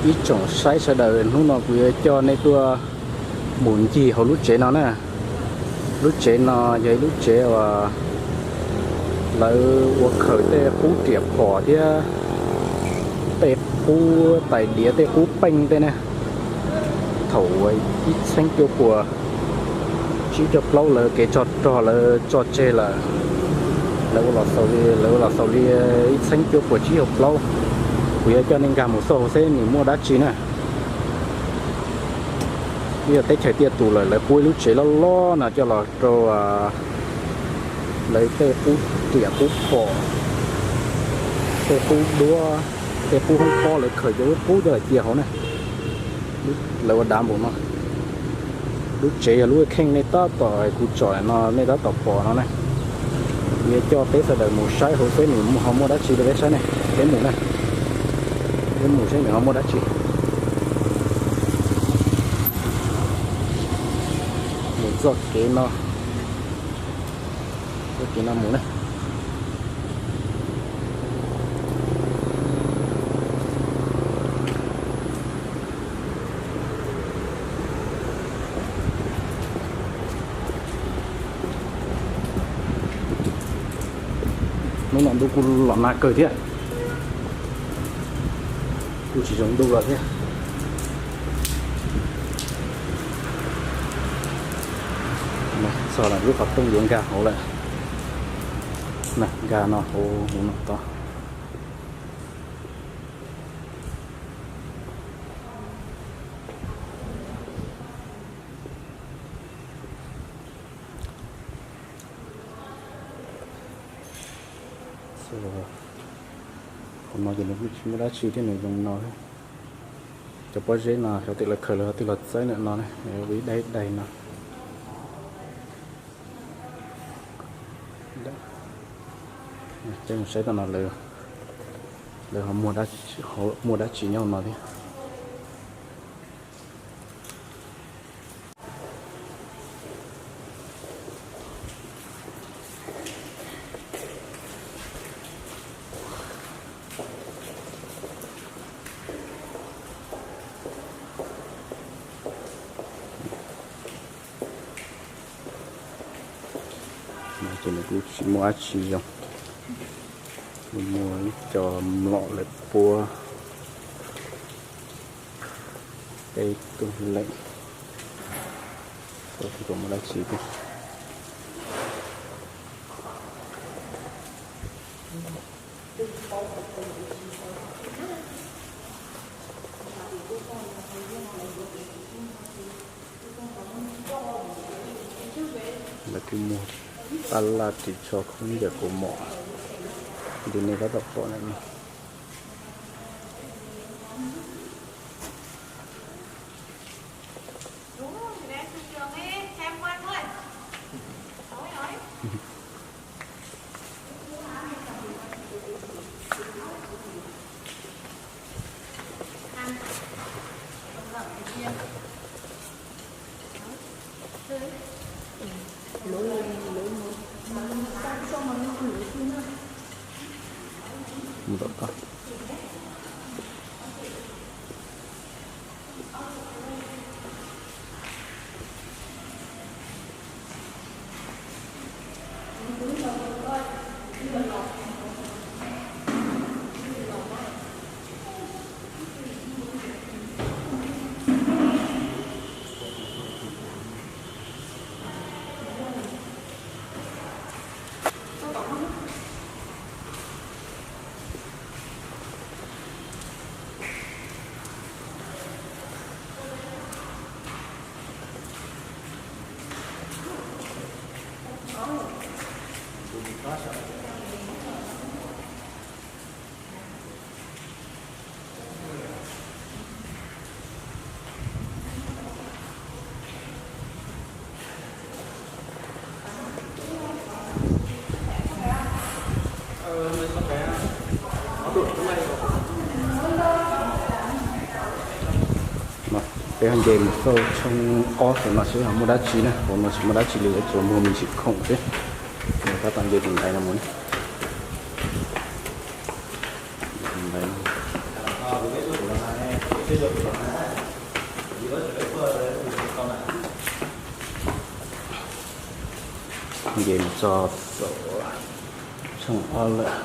Ib tsoom saib sawv daws, hnub no kuv yuav coj nej tuaj mus ncig hauv lub tsev no na. Lub tsev no yog ib lub tsev uas lawv ua khaws tej qub riam phom thiab tej qub tais diav, tej qub peej tej ne. Thaum ib txheeb cuaj puas tsib caug plaub lawv kev tsov rog lawv tso tseg lawm. Lawv ua los xaus li, lawv ua los xaus li ib txheeb cuaj puas tsib caug plaub. Kuv yuav coj nej nkag mus xauj seb nws muaj dab tsi na. Twb yog teb chaws tiaj tus lawm, lawv pub ib lub tsev loj loj no coj los rau lawv tej qub riam qub phom, tej qub duab, tej qub hoob pob, lawv khaws cov lub qub coj los cia hauv na. Lawv ua dav npaum no. Lub tsev yog lub kheej nej tab tom, kuv tsom no nej tab tom pom no na. Yuav coj peb sawv daws mus saib hauv seb nws ho muaj dab tsi rau peb saib ne. Peb mus na, peb mus saib nws ho muaj dab tsi. Mus txoj kev no, txoj kev no mus na. Hnub no ntuj kuj los nag kawg thiab, kuj tsis zoo ntuj lawm thiab. Txog lawm lub qhov rooj yuav nkag hauv lawm. Nkag no hauv no tod. Hauv no ces nws kuj tsis muaj dab tsi thiab, nws zoo no. Cov pob zeb no xyov tej lawv khaws los twb los txawb ntawm no, ua ib daim ib daim no. Peb mus saib tau no lawv, lawv ho muaj dab tsi nyob no thiab. Ces nws kuj tsis muaj dab tsi zoo, muaj ib co mlom lawv puab tej tug leem, tsis muaj dab tsi thiab. Lawv kuj muag tab laj ris tsho khaub ncaws kaus mom li nej tab tom pom ntawm no. Mus tom toj. Peb ho nce mus xauj tshooj ob hauv no seb ho muaj dab tsi na, hauv no tsis muaj dab tsi li, tsuas muaj me ntsis khoom xwb. Tab tom nce tus ntaiv no mus ne. Tus ntaiv no. Nce mus txog saum tshooj ob lawm.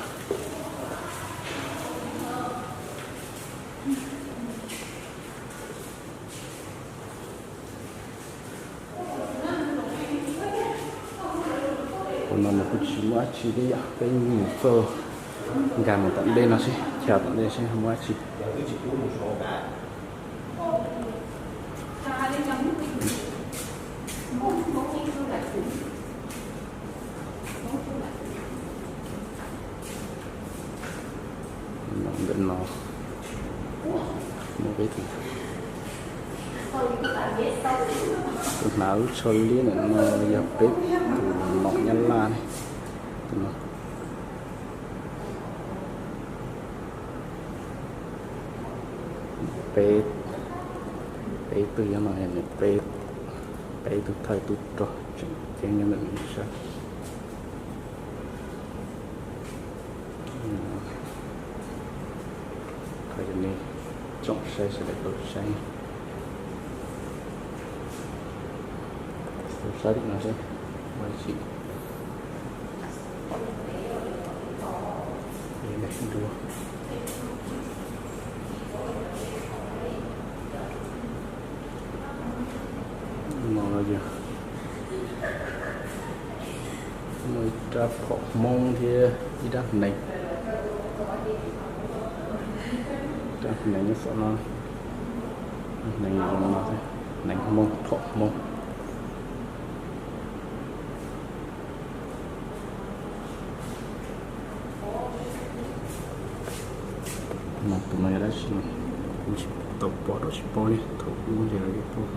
Tus no nws kuj tsis muaj dab tsi thiab yom, peb mus txog nkag mus tom ntej no seb, chav tom ntej seb muaj dab tsi. Ntawm no muaj peb tus, tus hnav lub tsho liab ntawm no yog peb tus nom Nyab Laj ne. Tus no peb, peb tug nyob no, peb, peb tug thawj tub rog tseem ceeb nyob ntawm no sab. Qhov yog nej tsoom saib sawv daws tau saib, tau saib tim no seb ua tsis. No yog muaj ib rab phom Hmoob thiab ib rab hneev. Rab hneev nyob saum no, hneev no, hneev Hmoob, phom Hmoob. No tus no yog dab tsi no, kuv tsis tau pom rau tsis paub li, thaum ub ces lawv yeej paub.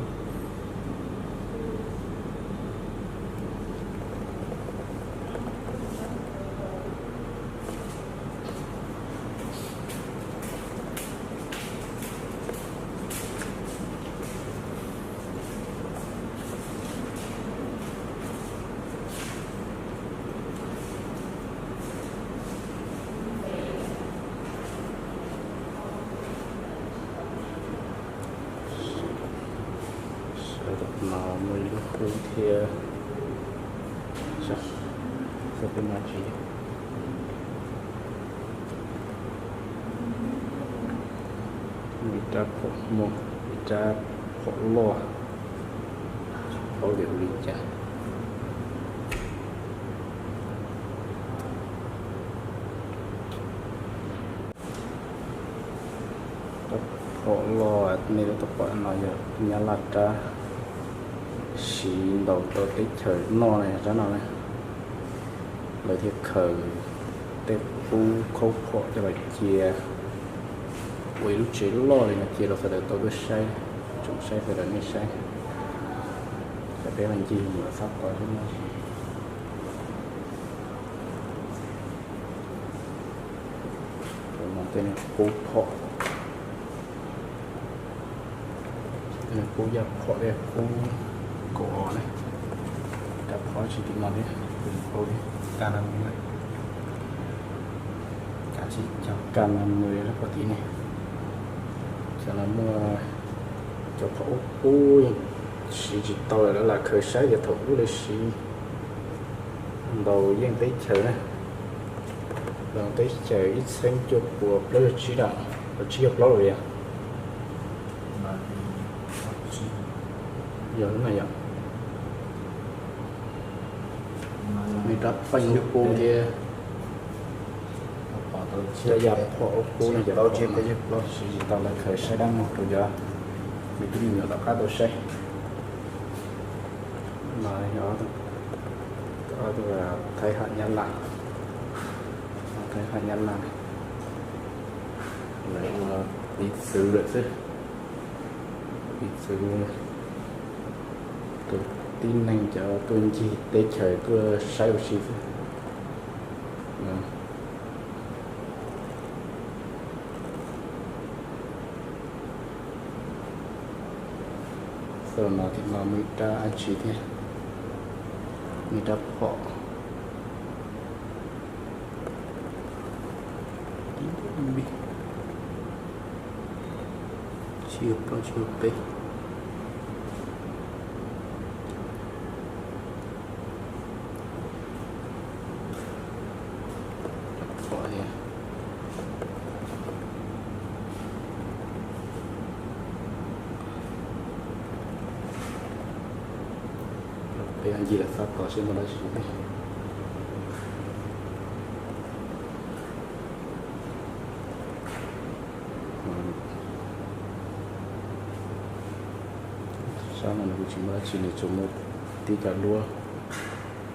Sawv daws no muaj ib lub qub thiab, xyov peb muaj tsis. Muaj ib rab phom Hmoob, ib rab phom loj, tsis paub tias ua li cas. Rab phom loj nej twb tau pom no yog Nyab Laj rab siv ntaus rau teb chaws noj na, rab no na. Lawv thiaj khaws tej qub khaub phom coj los cia ua ib lub tsev loj li no cia rau sawv daws tau tuaj saib, tsoom saib sawv daws nej saib. Ces peb los ncig mus lawm sab tod xwb no. Tus no tej qub phom, tej qub yaj phom, tej qub kaum os na. Rab phom tsis tim no thiab, kav na, kav tsis cog kav na, mus rau pem tim ne. Cov no muaj cov phom ub qub yeej siv tsis tau lawm, lawv lam khaws saib tias thaum ub lawv siv ntaus yeej teb chaws na. Ntaus teb chaws ib txhiab cuaj puas plaub caug tsib na, los tsib caug plaub lawm yog. Yog lub no yog, nws rab pheej lub qub thiab. Cov yaj phom lub qub no cov siv tsis tau, lawv khaws saib dab muag rau cov me tub me nyuam tom qab tau saib. No yog ob tug Thaib Ham Nyab Laj, Thaib Ham Nyab Laj, lawv ua piv txwv lawm xwb. Piv txwv tus tib neeg cov tuaj ncig teb chaws tuaj saib ua si xwb. Xaum no tim no muaj ib rab dab tsi thiab, muaj ib rab phom. Tsib caug plaub, tsib caug peb. Pom thiab. Peb ncig lawm xab tos seb muaj dab tsi. Sab no nws kuj tsis muaj dab tsi, nws tsuas muaj tib cov duab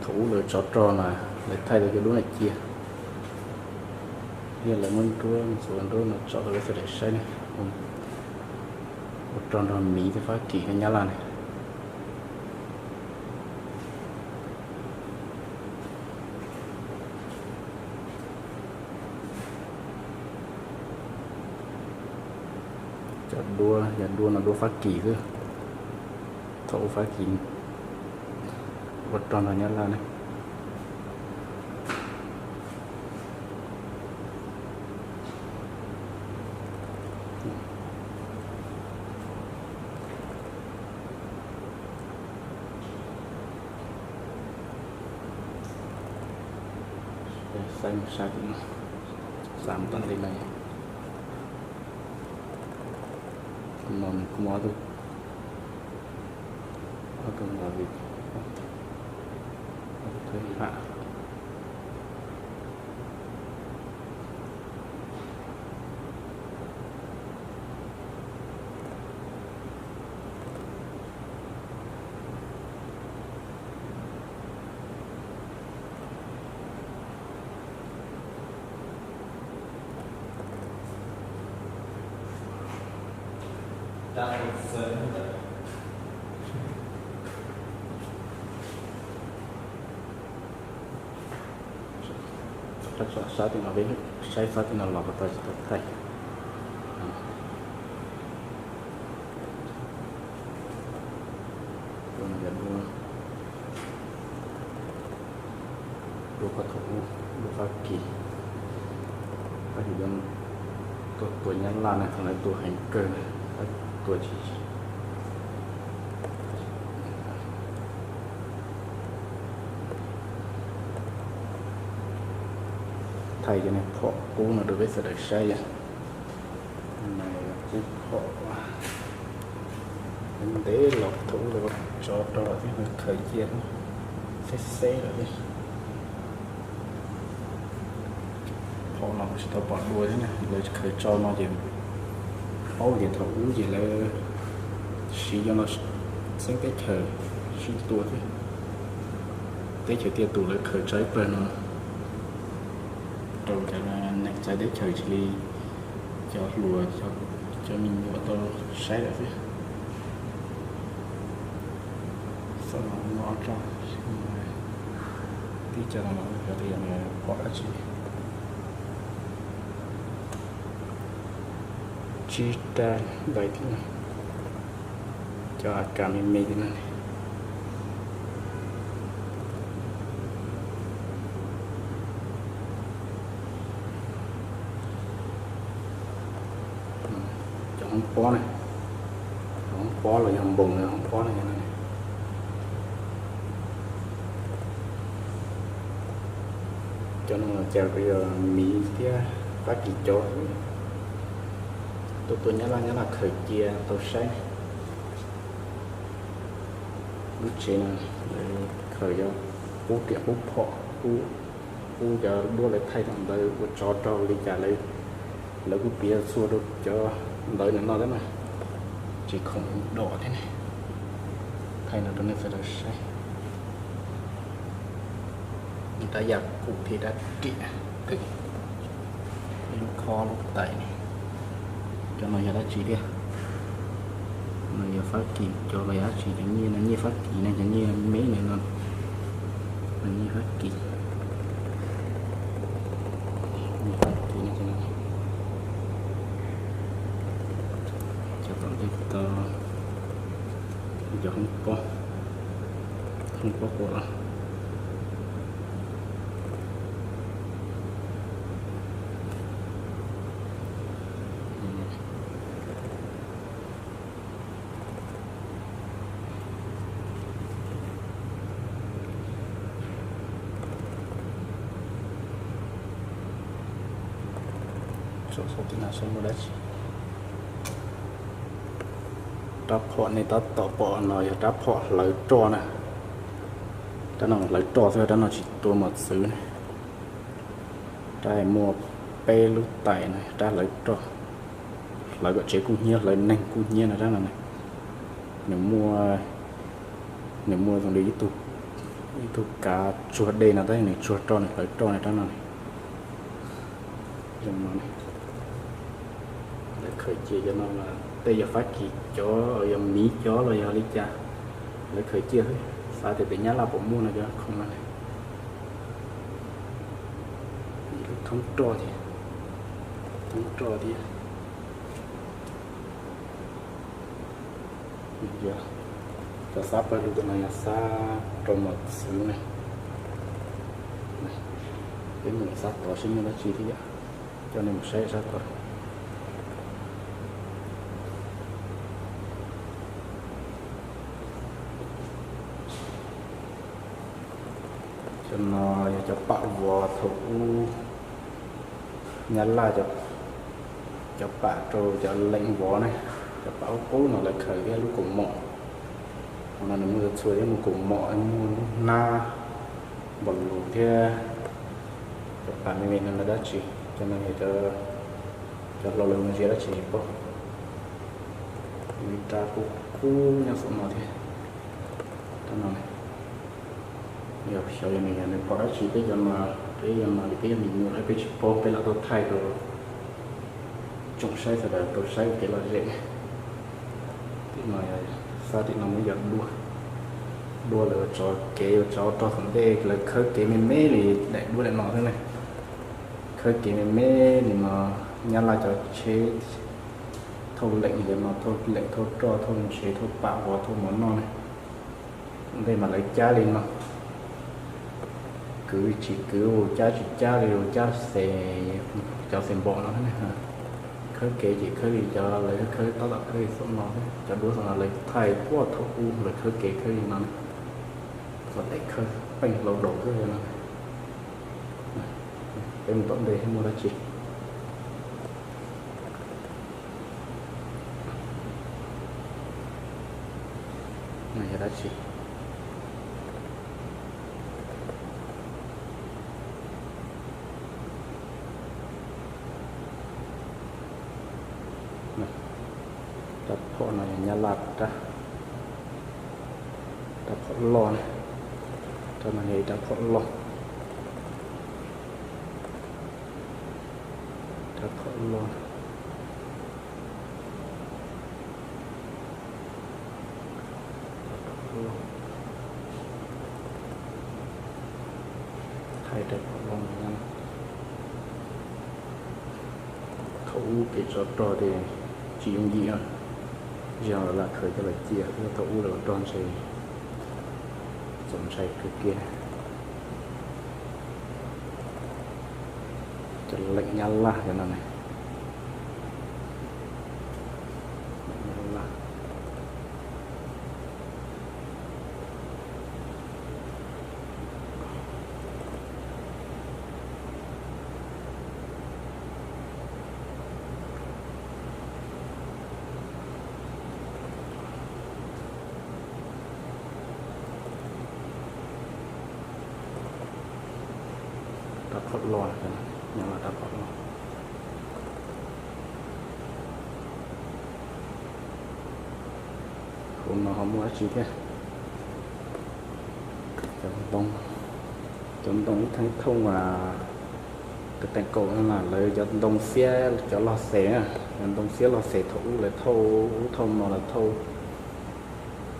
thaum ub lawv tsov rog na, lawv thaij tau cov duab no cia. Thiab lawv muab duab ntxuav duab no tso rau peb sawv daws saib ne. Ua rog nrog Miv thiab Fab Kis thiab Nyab Laj ne. Cov duab, cov duab no duab Fab Kis xwb. Thaum ub Fab Kis ua rog nrog Nyab Laj ne. Saib mus sab tim no, sab tom ntej no, no nws kuj muaj ob tug, ob tug nqos vim, ob tug thwj ham. Rov qab tsom sab tim no, peb saib sab tim no los puas tau tsis tau thaij. Tus no yog duab, duab pab thaum ub, duab Fab Kis. Fab Kis tuaj tua Nyab Laj na, thaum lawv tua heev kawg, tua tsis thaij cov niag phom qub no rau peb sawv daws saib yom. Qub phom ntev los thaum ub lawv tsov rog thiab khaws cia xeb xeb lawm thiab. Phom no kuv tsis tau pom dua thiab na, lawv khaws tso no ces paub tias thaum ub ces lawv siv cov no xeeb teb chaws sib tua thiab. Teb chaws tiaj tus lawv khaws tso ib pawg no rau cov neeg txawv teb chaws, cia li cov hluas, cov me nyuam tau saib lawm xwb. Xab no muaj ob rab, tib co no cov tias pom dab tsi. Tsib rab nqaij thiab, cov A K me me thiab na. Cov hoob pob ne, cov hoob pob los yog npoos, hoob pob ne. Cov no los cas kuj yog Miv thiab Fab Kis cov. Tuaj tua Nyab Laj, Nyab Laj khaws cia tau saib. Lub tsev no lawv khaws cov qub riam qub phom, qub, qub cov duab lawv thaij thaum ntawd ua tsov rog li cas lawv, lawv kuj piav txhua rau cov ntawd no thiab na. Tsis khoom dom thiab ne. Thaij no rau nej sawv daws saib. Dab yaj kuj thiab dab riam twg, lub khob lub tais. Cov no yog dab tsi thiab? No yog Fab Kis cov los yog dab tsi? Cov nyiaj no nyiaj Fab Kis ne, cov nyiaj me me no, no nyiaj Fab Kis. Nyiaj Fab Kis no. Cov tom ntej tau cov hoob pob, hoob pob quas los. Saib tim no saib muaj dab tsi. Rab phom nej tab tom pom no yog rab phom hlawv roj na. Rab no hlawv roj xwb, rab no tsis tua mos txwv na. Rab muaj peb lub tais na, rab hlawv roj, hlawv kom tsev kuj hnyiab, hlawv neeg kuj hnyiab no rab no. Nws muaj, nws muaj zoo li ib tug kav tsuag dej no tab sis nws tsuag roj, nws hlawv roj na rab no. Zoo no, lawv khaws cia cov no, tej yog Fab Kis cov, yog Miv cov los yog li cas, lawv khaws cia xwb. Xav tias pem Nyab Laj puas muaj no cov khoom no. Thoob roj thiab, thoob roj thiab. Cov xab pawg lug no yog xab rau mos txwv na. Peb mus sab tod seb muaj dab tsi thiab yom. Coj nej mus saib sab tod. Cov no yog cov pam vov thaum ub, Nyab Laj cov pam rau cov leem vov ne. Cov pam ub qub no lawv khaws thiab lub kaus mom. Qhov no nws muaj txhua thiab, muaj kaus mom, muaj lub hnab, npaum lus thiab. Cov pam me me no lawv dab tsi, cov no yog cov hlau lawv mus ntsia dab tsi tsis paub. Ib rab qub qub nyob saum no thiab. Rab no, yog xyov yog nws yog nws pom dab tsi, peb cov no, peb cov no peb yog me nyuam peb tsis paub, peb lam tau thaij rau tsoom saib sawv daws tau saib ua kev lom zem. Tim no, xab tim no muaj cov duab, duab lawv ua tsov kev, ua tsov rog tom ntej, lawv khawb kev me me li daim duab daim no xwb ne. Khawb kev me me li no, Nyab Laj cov tsheb thauj leem, cov no thauj leem thauj roj thauj ntses thauj pam vov thauj mov noj ne. Ntej mas lawv cab li no, kwv tsis kwv, cab tsis cab li, cab xes, cov xes npaum no. Khawb kev ces khawb li cov lawv khawb tab tom khawb li saum no, cov duab saum no lawv thaij puag thaum ub lawv khawb kev khawb li no. Txog daim khawb peej hlau daus xwb no. Peb mus tom ntej seb muaj dab tsi. No yog dab tsi? Rab phom no yog Nyab Laj rab, rab phom loj na. Rab no yog ib rab phom loj, rab phom loj. Thaij rab phom loj no. Thaum ub kev tsov rog ces tsis yooj yim, zej zog los lam khaws coj los cia, thaum ub los rog ntshe txaus ntshai kawg kiag. Cov leem Nyab Laj cov no ne. Leem Nyab Laj. Rab phom loj, nyob los rab phom loj. Hauv no ho muaj dab tsi thiab? Cov ntoo, cov ntoo ib theem thooj, tus teem kaum no lawv cov ntoo xiab cov log xes na, cov ntoo xiab log xes thaum ub lawv thauj, ub thauj no lawv thauj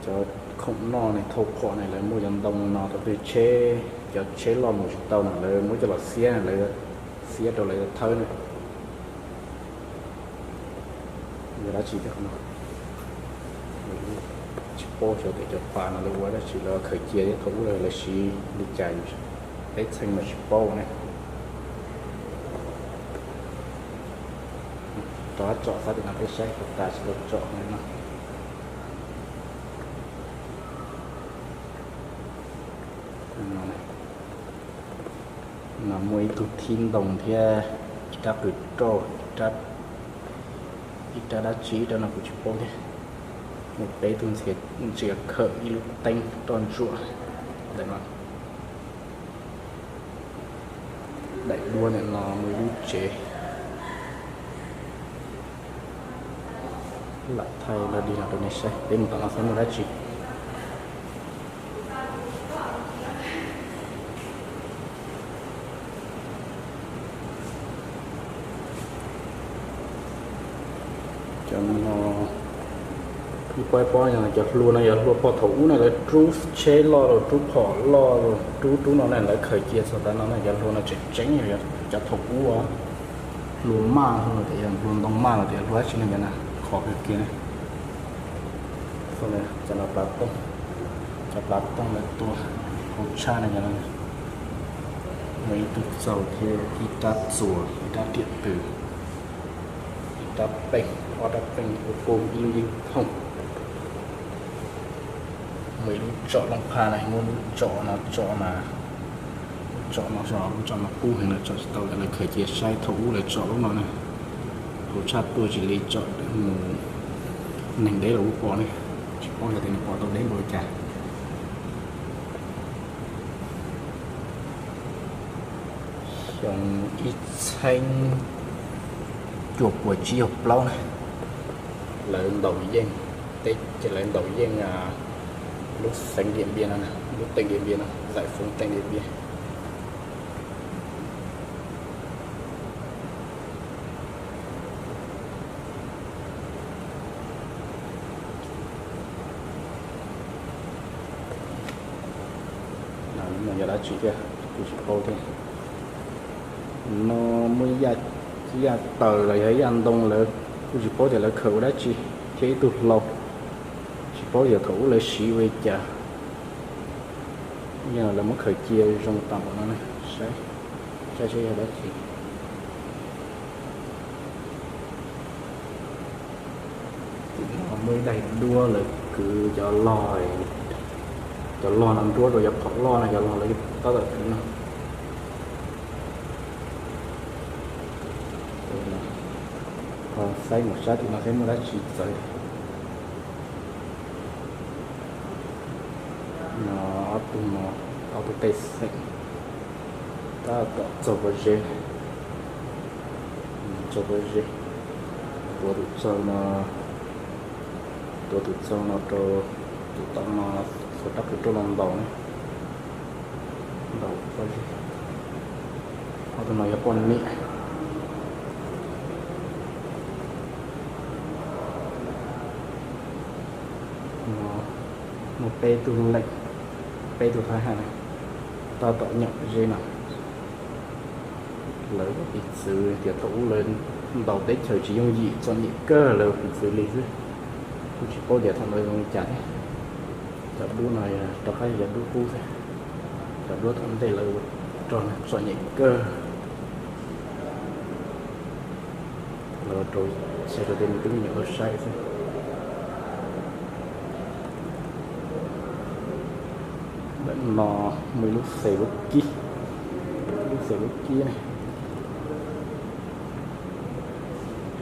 cov khoom noj ne, thauj phom ne, lawv muaj cov ntoo no rau tej tsheb, cov tsheb loj mus tsis tau no lawv muab coj los xiab, lawv xiab rau lawv thawb na. Yog dab tsi thiab qhov no? Tsis paub xyov tias cov pas no lawv ua dab tsi, lawv khaws cia thiab thaum ub lawv siv li cas, peb txheej mas tsis paub ne. Rov qab tsom sab tim no peb saib puas tas tsis tau tsom no. No muaj ib tug thib ntoo thiab ib rab qws roj. ib rab dab tsi, ib rab no kuv tsis paub thiab. Muaj peb tug ntxhias ntsia khawm ib lub teeb roj ntsuam ntawm no. Daim duab ntawm no muaj ib lub tsev. Lam thaij los dig los rau nej saib, peb mus tom no saib muaj dab tsi. Cov no, ib pob ib pob no cov hlua no yog hlua pog thaum ub na, lawv rub tsheb loj los rub phom loj los rub rub no na, lawv khaws cia txog tav no na. Cov hlua no tseem tseeb, yog cov thaum ub os. Hlua maj los tias yog hlua ntoo maj los tias hlua dab tsi no, cov na khov kawg kiag na. Cov no plav tooj, cov plav tooj lawv tua hauv tshaj no, cov no muaj ib tug txaus thiab ib rab txuas, ib rab riam tws, ib rab peej, ob rab peej, ib lub yeeb thooj. Muaj ib lub tsom looj phaj na, muaj lub tsom no, tsom mas, lub tsom no, lub tsom no kub heev, lawv tsom tsis tau, lawv khaws cia saib thaum ub lawv tsom lub no na. Hauv tshaj tuaj tsis li tsom mus, neeg deb los ua pom ne. Tsis paub yog tias nws pom tau deb npaum li cas. Xyoo ib txhiab cuaj puas tsib caug plaub na, lawv ntaus yeej, teb ces lawv ntaus yeej lub xeev Điện Biên no, lub teej Điện Biên no, giải phóng tỉnh Điện Biên. Yog dab tsi thiab kuj tsis paub thiab. No muaj ib yam taws los yog ib yam ntoo lawv kuj tsis paub tias lawv khaws ua dab tsi, thiab ib tug hlau, tsis paub tias thaum ub lawv siv ua li cas. Yog lawv muab khaws cia zoo tam npaum no, saib, saib seb yog dab tsi. Tim no muaj ib daim duab lawv kwv cov log, cov log no nruab rau cov phom loj no, cov log lawv tab tom kwv no. Ho saib mus sab tim no saib muaj dab tsi txawv. No ob tug no, ob tug pej xeem tab tom txaug pob zeb, txaug pob zeb, tuav tus txaug no, tuav tus txaug no rau tus tom no, xuas rab qwg roj los ntaus ne, ntaus pob zeb. Ob tug no yog poj niam. No muaj peb tug leej, peb tug thab ham na, tab tom nyom zeb no. Lawv ua piv txwv tias thaum ub lawv ntaus teb chaws tsis yooj yim, txom nyem kawg, lawv ua piv txwv li xwb. Kuj tsis paub tias thaum ntawd zoo li cas thiab. Cov duab no rov qab yog cov duab qub xwb. Cov duab thaum ntej lawv ua rog txom nyem kawg. Los rau, xav rau tej me tub me nyuam tau saib xwb. Ntawm no muaj ib lub xes vaub kib, lub xes vaub kib ne,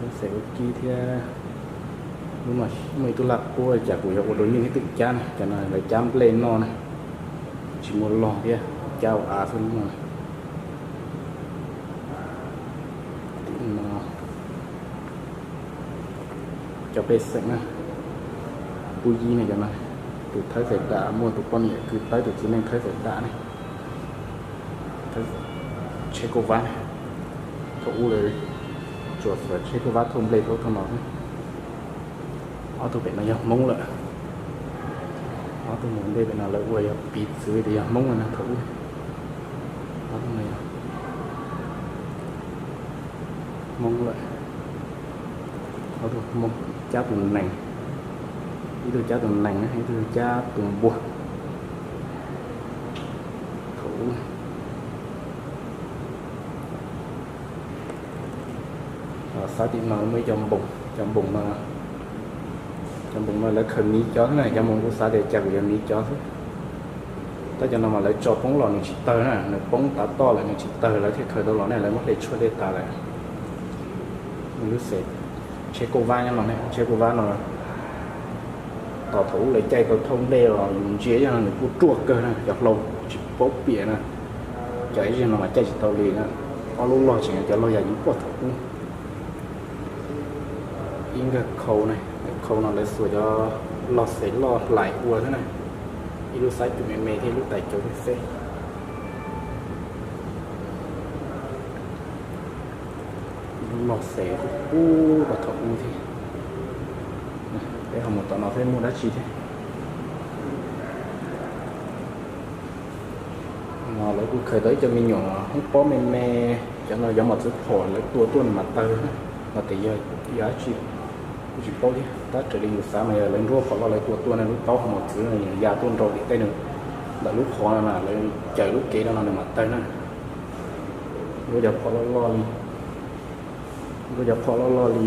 lub xes vaub kib thiab. Lub no muaj ib tug laj puab, cas kuv yuav ua rau nej ib tug cab na, cov no lawv cab nplej noj na, tsis muaj log thiab, cab ua av xwb lub no. Tim no cov pej xeem na, pub yib ne cov no, tus thawb xaim dam, muaj tus poj niam kwv tawb tus txiv neej thawb xaim dam ne, tsheb kauj vab, thaum ub lawv tsuas xuas tsheb kauj vab thauj nplej thauj no. Ob tug pem no yog Hmoob lawm, ob tug mus ntej pem no lawv ua yog piv txwv tias yog Hmoob no thaum ub. Ob tug no yog Hmoob lawm, ob tug Hmoob cab tus nees, ib tug cab tus nees, ib tug cab tus npua. Thaum ub, xav tim no muaj ib co npoos, cov npoos no, cov npoos no lawv khaws miv cov xwb na, cov npoos kuv xav tias cas kuv yuav miv cov xwb. Tab cov no mas lawv tso poob los nws tsis tawg na, nws poob tav toj lawm nws tsis tawg, lawv thiaj khaws tau los ne, lawv muab hle tshuaj dej tas lawm. Lub xev tsheb kauj vab nyob no ne, tsheb kauj vab no tos thaum ub lawv caij tau thauj nplej los yus ntsia ib yam no nws kuj ruaj kawg na, cov hlau tsis paub piam na. Cov ib zig no mas caij tsis tau li na. Ob lub log tseem cov log yam yus pom thaum ub. Ib nkawg khau ne, khau no lawv xuas cov log xev loj hlais ua xwb na. Ib lub xab cum me me thiab ib lub tais cau thiab xwb. Lub log xev qub qub los thaum ub thiab. Peb ho mus tom no thiab muaj dab tsi thiab. No lawv kuj khaws tau ib co me nyuam hoob pob me me, cov no yog mos txwv phom lawv tua tuaj nws mam tawg no, tes yog yog dab tsi kuj tsis paub thiab. Tab raws li yus xav mas yog lawv nruab phom loj lawv tua tuaj ne, lub taub hau mos txwv no ya tuaj nrau tim tej nws ntawm lub qhov no na, lawv cawm lub kev no no nws mam tawg na. Nruab cov phom loj loj li, nruab cov phom loj loj li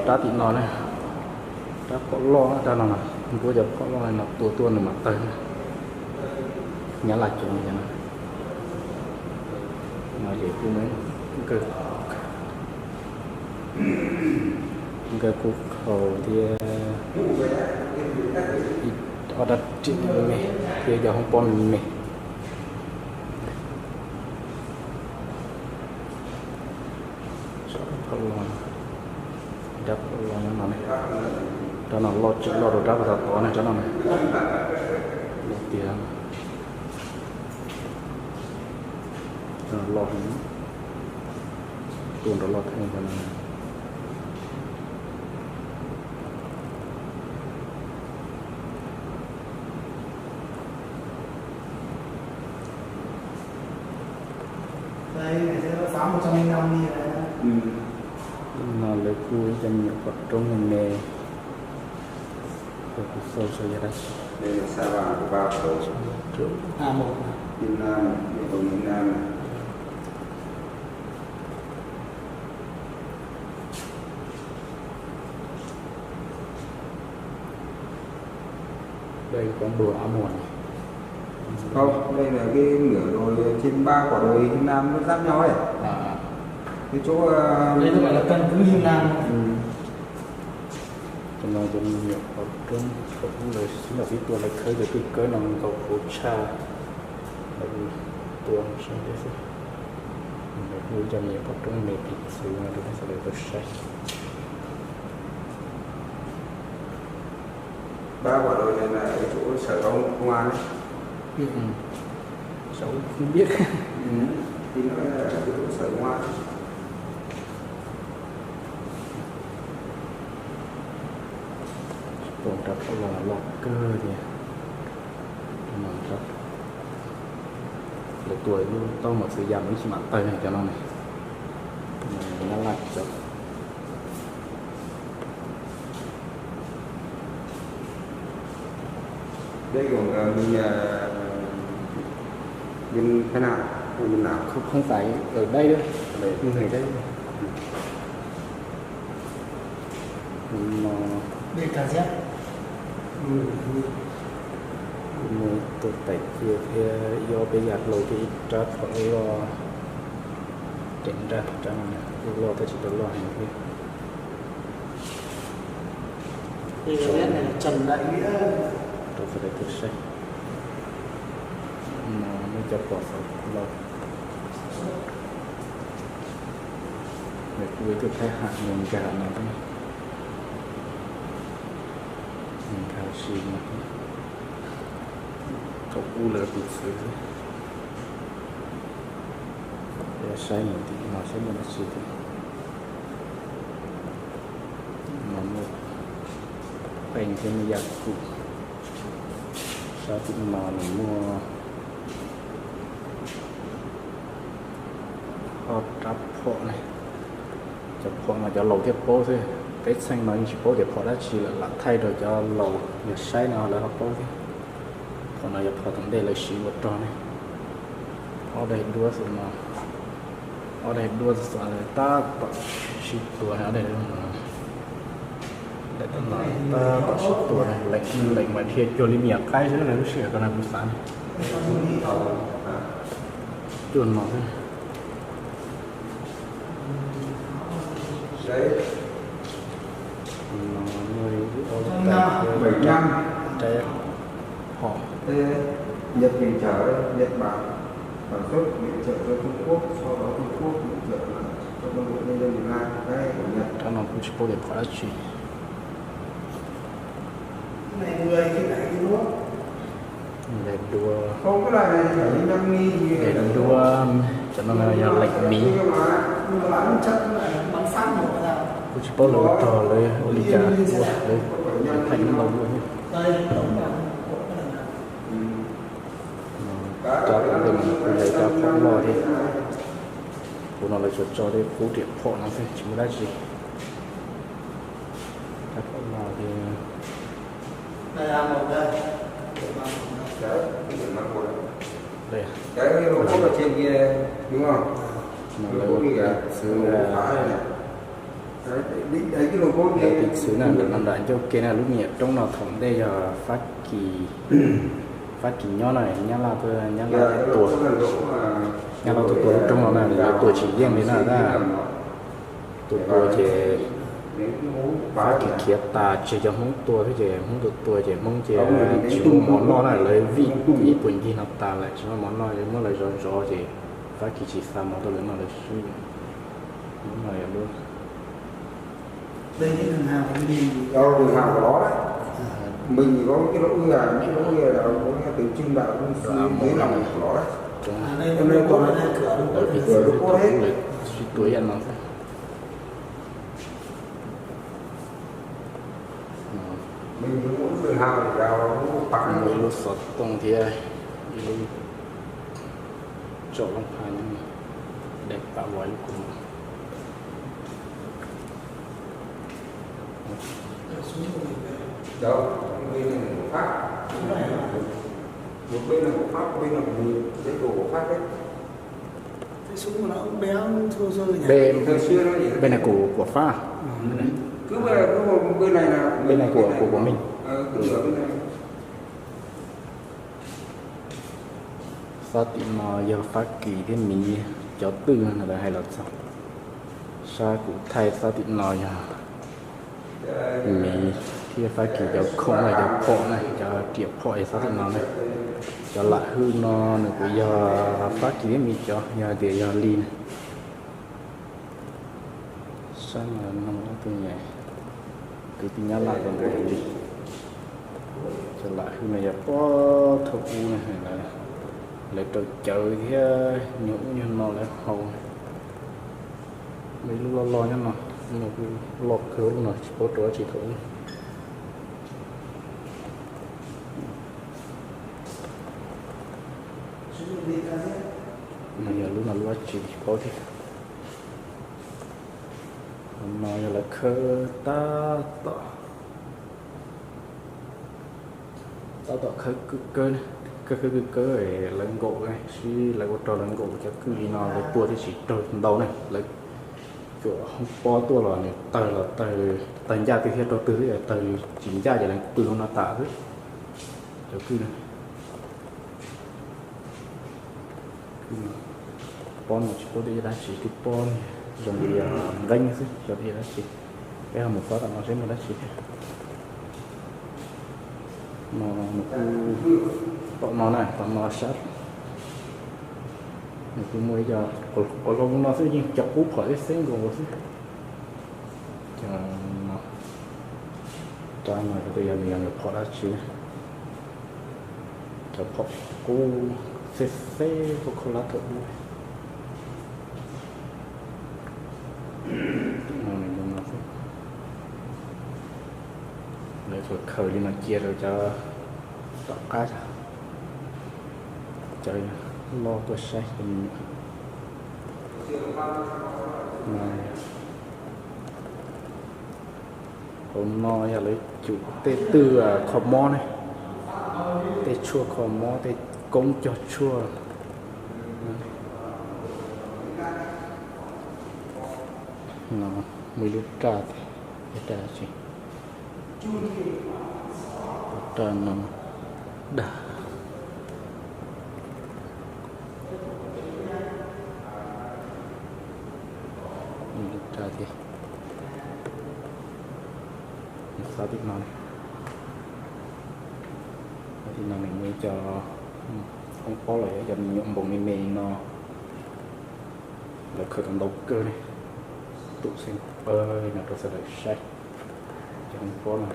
rab tim no na, rab phom loj rab no na, nruab cov phom loj li no tua tuaj nws mam tawg na. Nyab laj coob li no. No ces kuj nkawg, nkawg kuj khau thiab, ob rab riam me me thiab cov hoob pob me me. Rab phom loj, rab phom loj nyob no ne, rab no loj tsis loj rau rab puag tod tod ne, rab no ne. Loj tiag, rab no loj heev, tua nrov loj theej rab no. No lawv kuj ib co me nyuam pom roob me me, kuv xauj saib yog dab tsi. Đây có mười áo mùa này. Không, đây là cái nửa đồi trên ba quả đồi Hiên Nam nó giáp nhau ấy. À. Cái chỗ, ờ, Đây nó gọi là căn cứ Hiên Nam. Ừ. Cov no cov me nyuam qhov roob, qhov roob lawv sib nrog sib tua lawv khawb cov twj kawb no nkaus hauv tshaj, lawv tua sab ntiaj xwb. Lawv kuj ib co me nyuam qhov roob me piv txwv no rau nej sawv daws tau saib. Ba quả đồi này là ở chỗ sở công an đấy. Ừ. Sáu không biết. Ừ. Thì nó là ở chỗ sở công an. Tua rab phom loj loj kawg thiab. Lawv tua lub taub mos txwv ya mus ib tsis mam tawg ne cov no ne. Nyab laj cov. Đây của, ờ, mình, ờ, bên Thái Lan, bên nào? Không, không phải ở đây đâu. Ở đây. Người đây. No. Đây cả giáp. Muaj ib tug tais cia thiab ib ob peb yam hlau thiab ib rab phom loj, rab no kuj loj tab tsis tau loj heev thiab. Rau sawv daws tau saib. No muaj cov pom xov loj. Nws kuj ib tug Thaib Ham nws nkag no thiab, nws nkag si no thiab. Thaum ub lawv piv txwv thiab. Saib mus tim no saib muaj dab tsi thiab. No muaj qee thiab muaj yaj kum. Sab tim no nws muaj ob rab phom ne. Cov phom no cov laus thiaj paub xwb, peb txheej no yeej tsis paub tias phom dab tsi lawm, lam thaij rau cov laus yog saib no lawv ho paub thiab. Phom no yog phom tom ntej lawv siv ua rog ne. Ob daim duab xwb no, ob daim duab xwb tab tom sib tua ne, ob daim duab no. Daim tom no tab tom sib tua ne, leem mas dhia cuag li me nyuam qaib xwb na, lub sij hawm no kuv xav ne. Cuag no xwb. Rab phom. Nhật viện trợ, Nhật Bản sản xuất viện trợ cho Trung Quốc, sau đó Trung Quốc viện trợ lại cho quân đội nhân dân Việt Nam, cái của Nhật. Rab no kuj tsis paub tias phom dab tsi. Daim duab, daim duab, cov no yog leem miv. Kuj tsis paub lawv ua rog lawv ua li cas ua, lawv thaij ntau ua thiab. Rab tom ntej mas kuj yog rab phom loj thiab. Kuv no lawv tsuas tso tej kub riam phom no xwb tsis muaj dab tsi. Rab phom loj thiab. Lawv tiv txwv, lawv tiv txwv na, ntawm no nram ncauj ke na, lub me nyuam roob no thaum ntej yog Fab Kis, Fab Kis nyob na, Nyab Laj tuaj, Nyab Laj tuaj, Nyab Laj tuaj tua lub roob no na, lawv tua tsis yeej li na tab. Tua tua ces Fab Kis khiav tas tseg cov Hmoob tua thiab ces Hmoob tua tua ces Hmoob ces tsis muaj mov noj na, lawv vij ib puas ncig no tas lawm tsis muaj mov noj, muab lawv zov zov ces Fab Kis tsis xa mov tuaj lawv noj lawv swb. Lub no yog lub lawv tiv txwv, lawv sib tua ib yam no xwb. Ib lub xov tooj thiab ib lub tsom loob phaj nyob, daim pam uas ib lub kuv. Npe, npe này của, của Pháp. Npe này của, của, của mình. Xab tim no yog Fab Kis thiab Miv cov twj no lawv hais los txog. Sab kuv thaij xab tim no yog Miv thiab Fab Kis cov khoom na, cov phom na, cov riam phom es xab tim no na. Cov lam hwj no nws kuj yog Fab Kis thiab Miv cov, yog hais tias yog li na. Sab no no tus nyuam kwv tij Nyab Laj los ntawm li. Cov lam hwj no yog puag thaum ub na, lawv raws cawv thiab nyuag ub nyuag no lawv haus. Muaj ib lub loj loj nyob no, loj kawg lub no tsis paub rau dab tsi thaum ub. No yog lub no lub dab tsi tsis paub thiab. Qhov no yog lawv khawb tab tom, tab tom khawb kawg kawg, khawb kawg kawg, lawv nkaum sib, lawv ua rog lawv nkaum cov kwj li no lawv tua thiaj tsis raug ntau na. Lawv cuam hoob pob tuaj los nws tawg los tawg, tawg ncaj twg thiab raug twg, tawg tsis ncaj ces lawv pw hauv no tas xwb. Cov kwj no, pob no tsis paub tias yog dab tsi, twb pob zoo li nqeeb xwb, xyov tias yog dab tsi. Peb ho mus kob tom no seb muaj dab tsi thiab. No nws kuj, tom no na, tom no sab, nws kuj muaj ib co, qhov hlau no xwb yeej cov qub phom xeb xeb nkaus xwb. Cov no, rab no yog nws yog nws phom dab tsi. Cov phom qub xeb xeb khaub khaub hlab thaum ub. Lawv tsuas khaws li no cia rau cov tom qab, cov loj tuaj saib cov me nyuam. Hauv no yog lawv cum tej twj kho mob ne, tej tshuaj kho mob, tej koob cog tshuaj. No muaj ib lub raj, ib lub raj tsi, raj no dag. Ib lub raj thiab. Xav tim no, No nws muaj ib co hoob pob los yog ib co me nyuam npoos me me no, lawv khaws tau ntau kawg ne. Tus xeem pawg no rau sawv daws saib cov hoob pob no.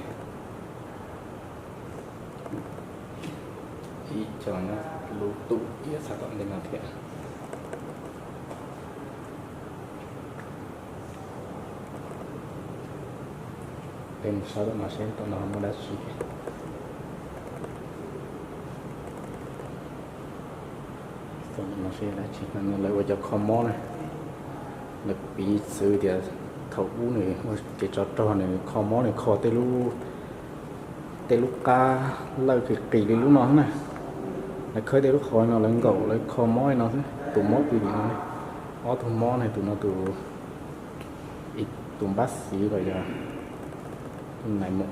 Ib co nyob lub tus iab txhais tom ntej no thiab. Peb mus saib tom no seb tom no muaj dab tsi. Tom no seb dab tsi no, lawv ua cov kho mob na. Lawv piv txwv tias thaum ub nws ua kev tsov rog, nws kho mob nws kho tej lub, tej lub qab lawj qis qis li lub no xwb na. Lawv khawb tej lub qhov no lawv nkaum lawv kho mob li no xwb. Tus mob pw tim no, ob tug mob ne, tus no tus, tus npab xiv los yog tus nais mus,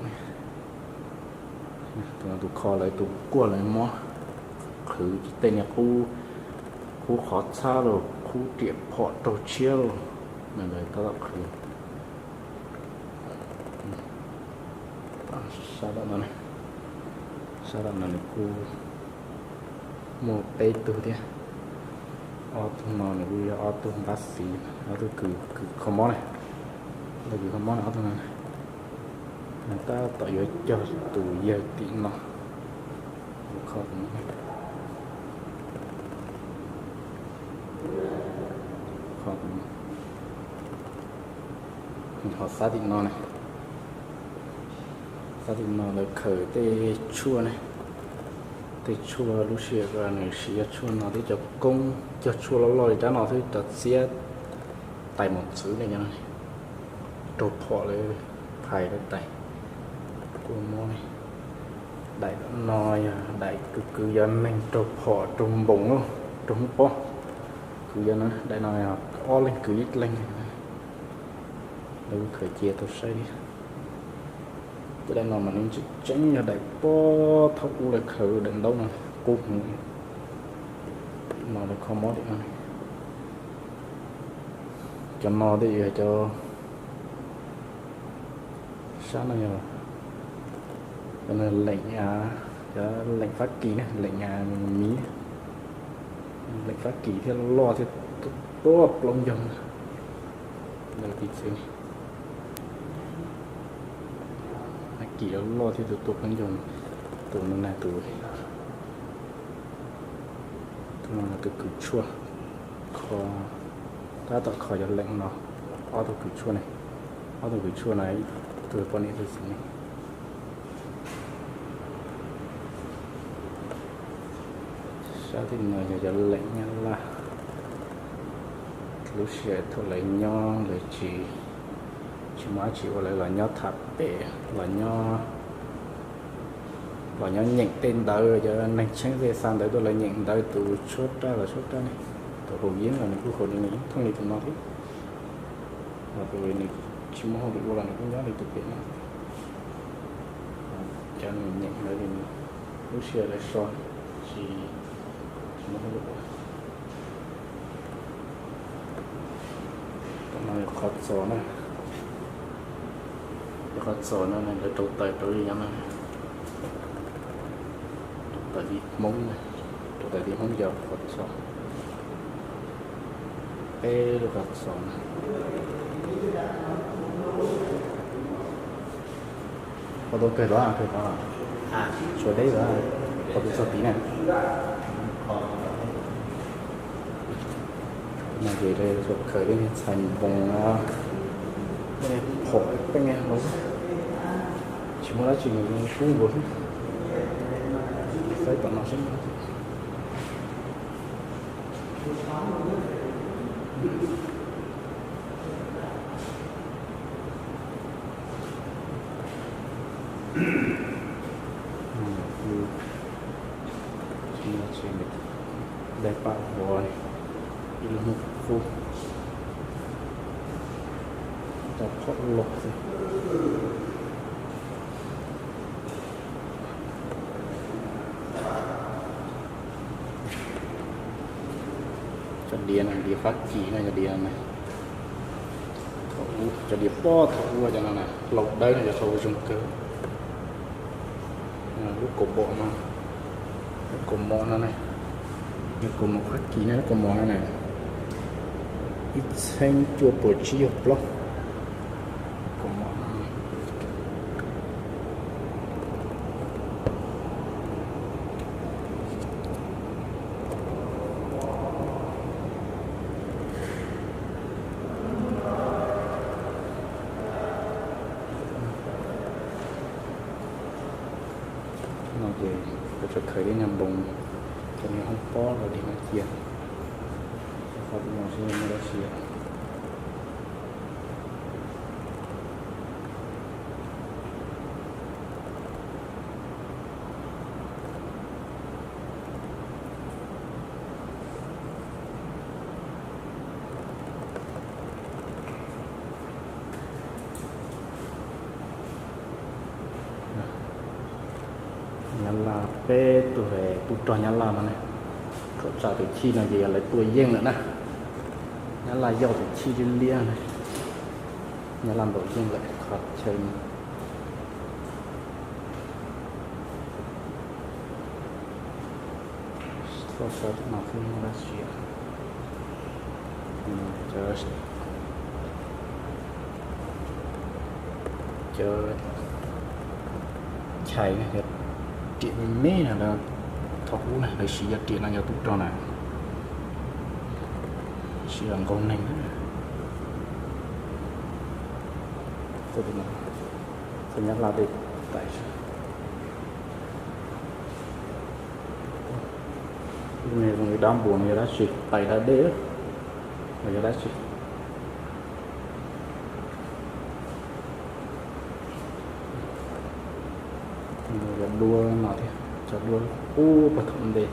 tus no tus kho lawv tus kuaj lawv mob, qhwv tej niag qub, qub qhov txhab los qub riam phom raug tshiab los, lawv tab tom qhwv. Sab tom no, sab tom no nws kuj muaj peb tug thiab. Ob tug no nws kuj yog ob tug npab xiv, ob tug kws kho mob na. Ob tug kws kho mob no, ob tug no tab tom yuav cog tus yawg tim no. Kho tus no, kho tus no. Ho sab tim no na, sab tim no lawv khaws tej tshuaj ne, tej tshuaj lub sij hawm nws siv cov tshuaj no thiab cov koob cog tshuaj loj loj li rab no thiab cov txiab tais mus txwv ne, raug phom lawv phais lawv tais kuj mob ne. Daim no yog daim kws kwv cov neeg raug phom raug npoos, raug hoob pob, kwv cov no. Daim no yog ob leeg kwv ib leeg. Lawv kuj khaws cia tau saib thiab. Cov daim no mas nws tseem tseeb yog daim pob thaum ub lawv khaws daim ntaub no qub hwv no lawv kho mob tim no. Cov no thiaj yog cov, sab no yog cov leem, cov leem Fab Kis na, leem Miv, leem Fab Kis thiab loj thiab tuaj plaub ncaug. Lawv piv txwv Fab Kis loj loj thiab tus tuaj plaub ncaug. Tus no na, tus, tus no tus kws tshuaj, kho, tab tom kho cov leem no. Ob tug kws tshuaj ne, ob tug kws tshuaj no, ib tug poj niam ib tug txiv neej. Sab tim no yog cov leem Nyab Laj. Lub sij hawm thaum lawv nyob lawv tsis, tsis muaj dab tsi ua lawv los nyob tham pem, los nyob, los nyob nyeem tej ntawv, cov neeg tsheeb tej xa ntawv tuaj lawv nyeem ntawv tus tshuab raj los tshuab raj ne. Tus Haus Yeeb los nws kuj haus li, nws yeej thooj li tus no thiab. Los tus nws tsis muaj hauj lwm ua los nws kuj nyob li tus pem no. Cov nws nyeem ntawv li, lub sij hawm lawv so, tsis, tsis muaj hauj lwm ua. Tom no yog qhov txos na, yog qhov txos no lawv rau taws rau li no na. Rau taws li Hmoob, rau taws li Hmoob yog qhov txos. Peb lub qhov txos na. Qhov tau kawg los, kawg los, tshuav deb los, qhov twg txog tid na. No ces lawv khaws tej niag txhais npoos, tej phom tej niag hauv, tsis muaj dab tsi nws kub nkaus xwb. Saib tom no seb. Daim pam huav, ib lub hub qub, cov phom loj xwb. Cov diav no, diav Fab Kis no, cov diav no, thaum ub, cov diav pob thaum ub cov no na, hlau dawb no cov hlau zoo kawg. Lub kaus bom no, Kaus mom no na, yog kaus mom Fab Kis na, kaus mom no na, ib txheeb cuaj puas tsib caug plaub. Kaus mom no. No ces kuv tsuas khaws ib nyuag npoos cov niag hoob pob los dim no cia, qhov no seb muaj dab tsi. Nyab Laj peb tug tub rog Nyab Laj no ne, thaum tsam tus chij no ces yog lawv tua yeej lawm na. Nyab Laj yoj tus chij liab liab na, Nyab Laj ntaus yeej lawm qhov chaw no. Txoj saw no xwb muaj dab tsi. Cov chais yog riam me me no, thaum ub na lawv siv cov riam no cov tub rog na, siv los nkaug neeg. Txoj Nyab Laj dej tais. Lub no zoo li dab npua no yog dab tsi, tais dab dej los yog dab tsi? Yog duab no thiab, cov duab ub puag thaum ntej.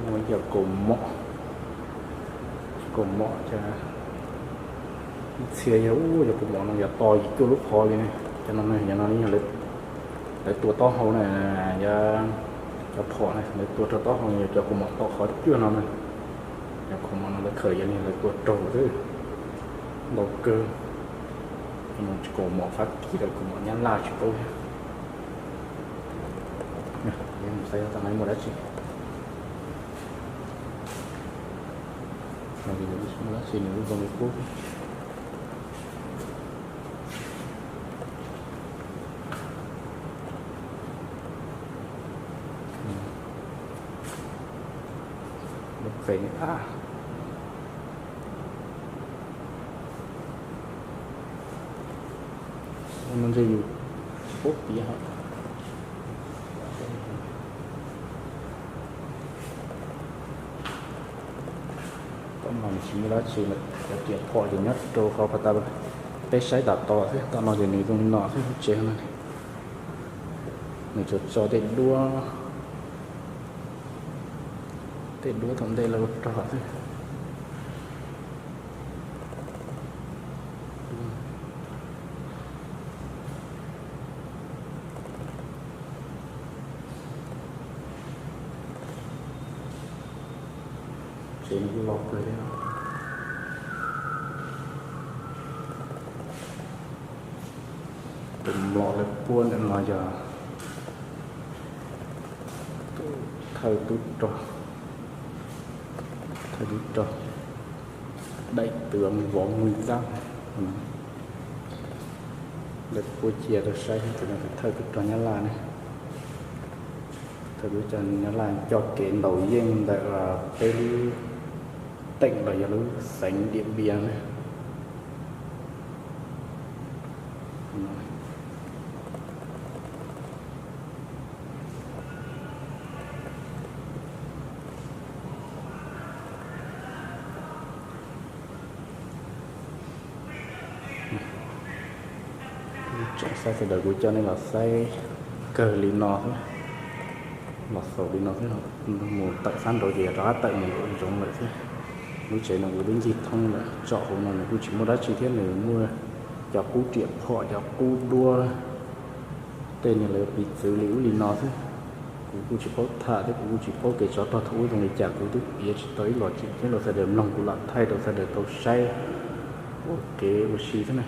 Muaj cov kaus mom, kaus mom cas ib txhia yog, ub, cov kaus mom no yog to yim cuaj lub qhov li ne. Cov no, cov no yog lawv tua taub hau na, cov phom na lawv tua rau taub hau yog cov kaus mom tom qhov cuaj no na. Cov kaus mom no lawv khaws yog lawv tua raug xwb, ntau kawg. Kaus mom Fab Kis los kaus mom Nyab Laj tsis paub thiab. Saib tam no muaj dab tsi. Muaj dab tsi nws zoo li qub. Lub qe a, no ntshe yus tsis paub piav hos. Tom no nws tsis muaj dab tsi lawm, cov riam phom ces nyob rau qhov pas tas peb saib tas tos xwb. Tom no ces nws zoo li no xwb, lub tsev no nws tsuas tso tej duab, tej duab tom ntej lawv ua rog xwb. Tsev no kuj loj kawg thiab. Tus mlom lawv puab ntawm no yog thawj tub rog, thawj tub rog Đại tướng Võ Nguyên Giáp. Lawv puab cia rau saib, tus no thawj tub rog Nyab Laj ne. Thawj tub rog Nyab Laj coj kev ntaus yeej ntawm peb lub teem los yog lub xeev Điện Biên ne. Tseem saib sawv daws, kuv coj nej los saib kawg li no xwb, los xaus li no xwb, mus tawm sab nraud ces yog rov qab tawm mus nraum zoov lawm xwb. Lub tsev no kuv twb ncig thoob lawm, tsom hauv no nws kuj tsis muaj dab tsi thiab, nws muaj cov qub riam phom, cov qub duab, tej niag lawv piv txwv li ub li no xwb. Kuv kuj tsis paub tham thiab kuv kuj tsis paub kev tsov rog thaum ub zoo li cas, kuv twb piav tsis tau ib los tseem ceeb rau sawv daws mloog, kuv lam thaij rau sawv daws tau saib ua kev ua si xwb na.